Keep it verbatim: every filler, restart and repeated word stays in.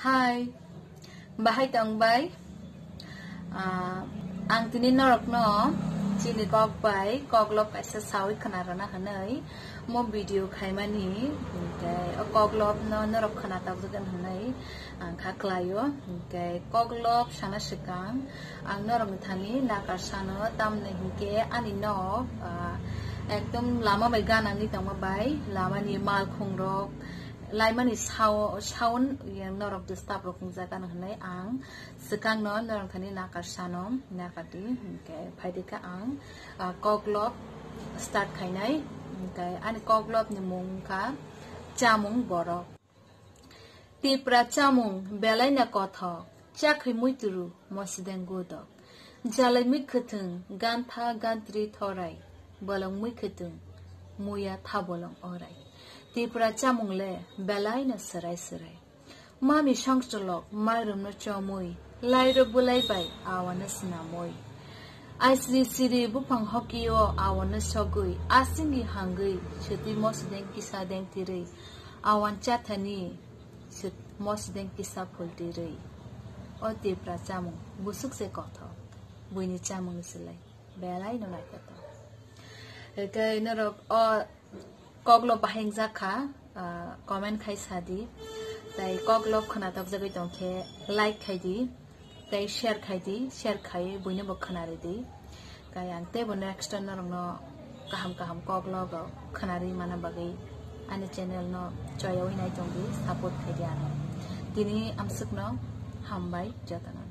Hi, bahai tong bai? Ah, ang tini norokno chini kok bai koklop kaisa sawi khna rwna hwnwi mo video khaimani, hinkhe o koklopno norok khna tokjagwi hwnwi ang kha khlaio. Hinkhe koklop sana swkang ang norokni thani nakar sano, tamni hinkhe ani nok, ah, ekdom lama bai ganangni tongma bai lamani malkhungrok, laimani sao-, sound, yang norok disturb rok wngjak gana hwnwi ang swkangno norok thani nakar sano, nakar di, hinkhe phaidi kha ang, ah, koklop start khainai, hinkhe ani koklopni mung wngkha Chamung Borok. Tipra chamung belaino kothok, chakhwi muituru mosideng godok. Jalai muikhwthwng gantha gantri thorai, bolong muikhwthwng muya thabolong orai. Tipra chamung le belaino swrai swrai. Mami songcholok mairumno chomwi, lairo bulai bai awano snamwi. Aisri siri buphang hokio awano sogwi, asingni hangwi swtwi mosideng kisa deng tirwi, awan chathani swt-, mosideng kisa phultirwi. O Tipra chamung busuk se kothok, buini chamung silai belaino naithotok. Ekai norok o koklop bahai wngjak kha, ah, comment khai sadi. Tai koklop khna tokjagwi tongkhe like khai di, tai share khai di, share khai buino bo khna ridi. Kai ang teibo next time norokno kaham kaham koklop rok khna ri mana bagwi ani channel no choyawi nai tongdi, support khai di ano. Tini amsukno hambai jotono.